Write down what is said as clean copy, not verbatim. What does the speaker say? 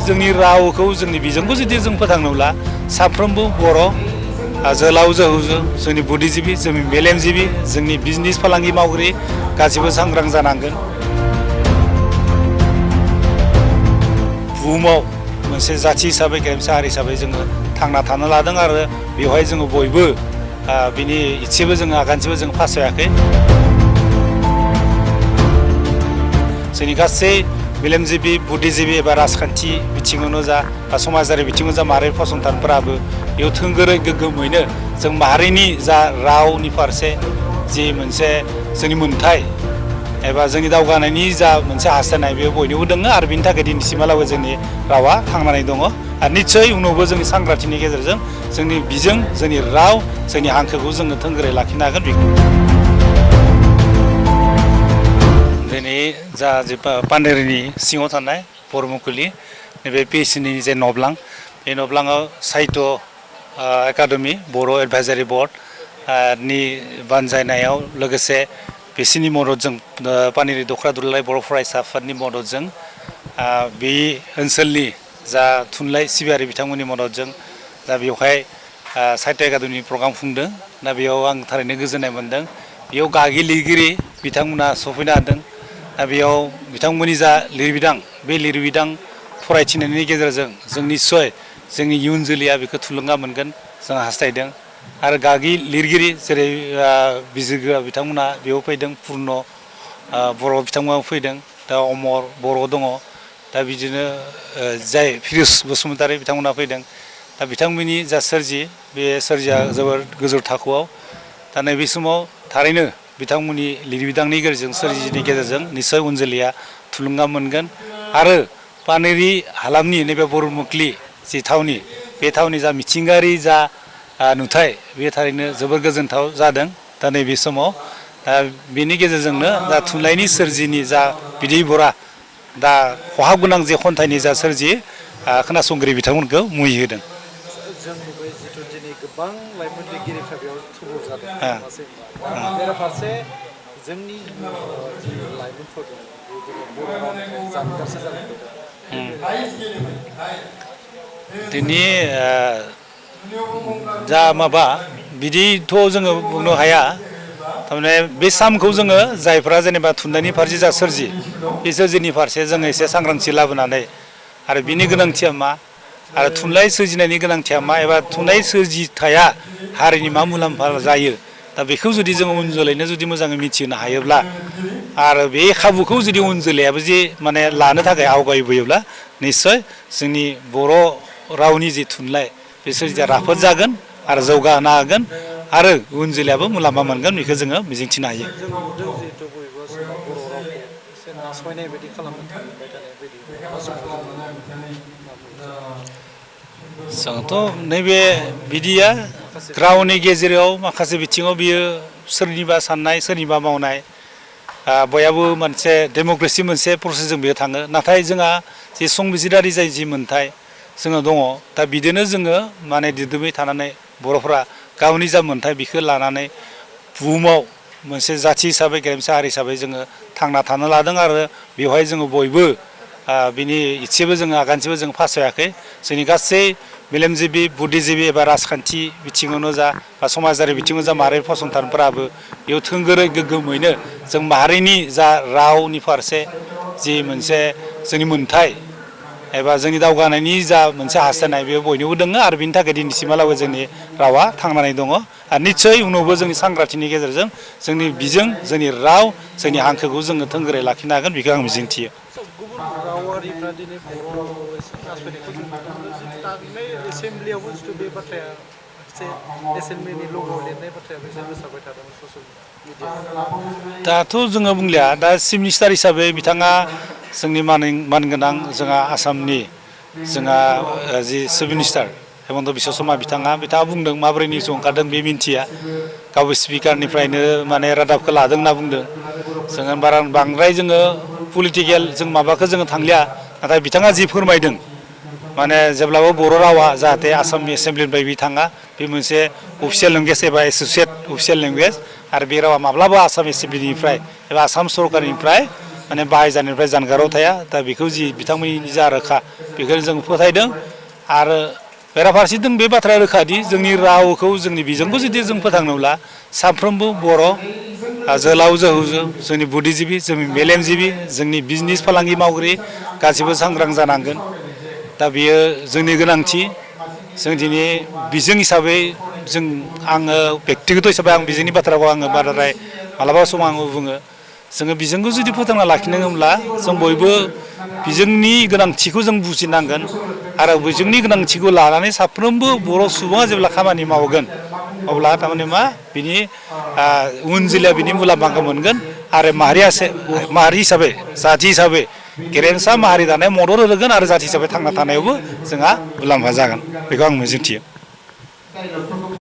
जोंनि रावखौ जोंनि बिजोंखौ जुदि जों फोथांनोब्ला साफ्रोमबो बर' जोहोलाव जोहोलावजो जोंनि बुद्धिजीबी जोंनि मेलेमजिबी जोंनि बिजनेस फालांगि मावगिरि गासिबो सांग्रां जानांगोन। बुहुमाव मोनसे जाथि हिसाबै गेरेमसा हारि हिसाबै जोङो थांना थानो लादों आरो बेवहाय जोङो बयबो बिनि इसेबो जोङो आगानसेबो जों फासायाखै। जोंनि गासै मेलेमजिबी बुद्धिजीबी एबा राजखान्थि बिथिङावनो जा बा समाजारि बिथिङाव जा माहारि फसंथानफोराबो बेयाव थोंगोरै गोग्गोमैनो जों माहारिनि जा रावनि फारसे जि मोनसे जोंनि मोन्थाय एबा जोंनि दावगानायनि जा मोनसे हास्थायनाय बेयो बयनिबो दङ आरो बिनि थाखाय दिनैसिमहालागै जोंनि रावा थांनानै दङ आरो निस्सय उनावबो जोंनि सांग्रांथिनि गेजेरजों जोंनि बिजों जोंनि राव जोंनि हांखोखौ जोङो थोंगोरै लाखिनो हागोन। दिनै जा पानेरिनि सिङाव थानाय बरमुखुलि नैबे पिएचसिनि जे नब्लां बे नब्लाङाव साहित्य एकाडेमि बर' एडभाइजारि बर्ड नि बानजायनायाव लोगोसे बिसिनि मददजों पानेरि दख्रा दुलाराय बर' फरायसा आफादनि मददजों बे ओनसोलनि जा थुनलाइ सिबियारि बिथांमोननि मददजों दा बेवहाय साहित्य एकाडेमि प्रग्राम खुंदों। दा बेयाव आं थारैनो गोजोननाय मोन्दों। बेयाव गागि लिरगिरि बिथांमोना सफैनो हादों। दा बेयाव बिथांमोननि जा लिरबिदां बे लिरबिदां फरायथिनायनि गेजेरजों जों निस्सय जोंनि इयुन जोलैया बेखौ थुलुंगा मोनगोन जों हास्थायदों आरो गागि लिरगिरि जेरै बिजिरग्रा बिथांमोना बेयाव फैदों पुर्न बर' बिथांमोना फैदों। दा अमर बर' दङ। दा बिदिनो जाय फिरिस बसुमतारी बिथांमोना फैदों। दा बिथांमोननि जा सोरजि बे सोरजिया जोबोर गोजौ थाखोआव। दा नैबे समाव थारैनो बिथांमोननि लिरबिदांनि गेजेरजों सोरजिनि गेजेरजों निस्सय उन जोलैया थुलुंगा मोनगोन आरो पानेरि हालामनि नैबे बरमुखुलि जि थावनि बे थावनि जा मिथिंगायारि जा नुथाय बे थारैनो जोबोर गोजोनथाव जादों। दा नैबे समाव बेनि गेजेरजोंनो दा थुनलाइनि सोरजिनि जा बिदै बरा दा खहाब गोनां जे खन्थाइनि जा सोरजि खोनासंगिरि बिथांमोनखौ मुहि होदों। जों नुबाय जिथु दिनै गोबां लाइमोन लिरगिरिफ्रा बेयाव थुबुर जादों नङासै होनबा दा बेराफारसे जोंनि जि लाइमोनफोर दङ बे दिनै बर' रावनिफ्राय जानगारसो जालांबाय दङ। दिनै जा माबा बिदिथ' जोङो बुंनो हाया। थारमाने बे सामखौ जोङो जायफ्रा जेनेबा थुनलाइनि फारसे जा सोरजि बे सोरजिनि फारसे जोङो एसे सांग्रांथि लाबोनानै आरो बिनि गोनांथिया मा आरो थुनलाइ सोरजिनायनि गोनांथिया मा एबा थुनलाइ सोरजिथाया हारिनि मा मुलाम्फा जायो दा बेखौ जुदि जोङो उन जोलैनो जुदि मोजाङै मिथिहोनो हायोब्ला आरो बे खाबुखौ जुदि उन जोलैयाबो जे माने लानो थाखाय आवगायबोयोब्ला निस्सय जोंनि बर' रावनि जि थुनलाइ बे सोरजिया राफोद जागोन आरो जौगाहोनो हागोन आरो उन जोलैयाबो मुलाम्फा मोनगोन बेखौ जोङो मिजिंथिनो हायो। जों नुदों जिहेथु बबेबा समाव बर' रावखौ एसे नासयनाय बायदि खालामनो थांबाय थानाय बायदि बबेबा समाव जों नुनो मोनदों मा बुंनो सानो? जोंथ' नैबे बिदिया माखासे रावनि गेजेराव माखासे बिथिङाव बियो सोरनिबा साननाय सोरनिबा मावनाय बयहाबो मोनसे डेम'क्रेसि मोनसे प्रसेसजों बेयो थाङो। नाथाय जोंहा जि संबिजिरारि जाय जि मोन्थाय जोङो दङ दा बिदिनो जोङो माने दिदोमै थानानै बर'फ्रा गावनि जा मोन्थाय बेखौ लानानै बुहुमाव मोनसे जाथि हिसाबै गेरेमसा हारि हिसाबै जोङो थांना थानो लादों आरो बेवहाय जोङो बयबो बिनि इसेबो जोङो आगानसेबो जों फासायाखै। जोंनि गासै मेलेमजिबी बुद्धिजीबी एबा राजखान्थि बिथिङावनो जा बा समाजारि बिथिङाव जा माहारि फसंथानफोराबो बेयाव थोंगोरै गोग्गोमैनो जों माहारिनि जा रावनि फारसे जि मोनसे जोंनि मोन्थाय एबा जोंनि दावगानायनि जा मोनसे हास्थायनाय बेयो बयनिबो दङ आरो बिनि थाखाय दिनैसिमहालागै जोंनि रावा थांनानै दङ आरो निस्सय उनावबो जोंनि सांग्रांथिनि गेजेरजों जोंनि बिजों जोंनि राव जोंनि हांखोखौ जोङो थोंगोरै लाखिनो हागोन बेखौ आं मिजिंथियो। गुबुन रावारिफ्रा दिनै बर' रावखौ एसे नासयनायखौ जों नुनो मोनो जितु दाखालै एसेमब्लियावबो जिथु बे बाथ्राया एसे एसेमब्लिनि लग'आव लिरनाय बाथ्रायाबो एसे गोसारबाय थादोंमोन ससियेल मिडियायाव। दाथ' जोङो बुंलिया दा चिफ मिनिस्टार हिसाबै बिथाङा जोंनि मानगोनां जोंहा आसामनि जोंहा जि चिफ मिनिस्टार हेमन्त बिस्व शर्मा बिथाङा बुंदों माबोरै निउस ओंखारदों बे मिन्थिया गावबो स्पिकारनिफ्रायनो माने रादाबखौ लादों होनना बुंदों। जोङो बांद्राय जोङो पलिटिकेल जों माबाखौ जोङो थांलिया नाथाय बिथाङा जि फोरमायदों माने जेब्लाबो बर' रावा जाहाथे आसामनि एसेमब्लिनिफ्राय बे थाङा बे मोनसे अफिसियेल लेंगुवेज एबा एस'सियेट अफिसियेल लेंगुवेज आरो बे रावा माब्लाबा आसाम एसेमब्लिनिफ्राय एबा आसाम सरकारनिफ्राय माने बाहायजानायनिफ्राय जानगाराव थाया दा बेखौ जि बिथांमोननि जा रोखा बेखौनो जों फोथायदों आरो बेराफारसेथिं बे बाथ्राया रोखादि जोंनि रावखौ जोंनि बिजोंखौ जुदि जों फोथांनोब्ला साफ्रोमबो बर' जोहोलाव जोहोलावजो जोंनि बुद्धिजिबि जोंनि मेलेमजिबि जोंनि बिजनेस फालांगि मावगिरि गासिबो सांग्रां जानांगोन दा बेयो जोंनि गोनांथि जों दिनै बिजों हिसाबै जों आङो बेक्तिगत हिसाबै आं बिजोंनि बाथ्राखौ आङो बाराद्राय मालाबा समाव आङो बुङो जोङो बिजोंखौ जुदि फोथांना लाखिनांगौब्ला जों बयबो बिजोंनि गोनांथिखौ जों बुजिनांगोन आरो बिजोंनि गोनांथिखौ लानानै साफ्रोमबो बर' सुबुङा जेब्ला खामानि मावगोन अब्ला थारमाने मा बिनि उन जोलैया बिनि मुलाम्फाखौ मोनगोन आरो माहारि हिसाबै जाथि हिसाबै गेरेमसा माहारि दानाय मदद होगोन आरो जाथि हिसाबै थांना थानायावबो जोंहा मुलाम्फा जागोन बेखौ आं मिजिंथियो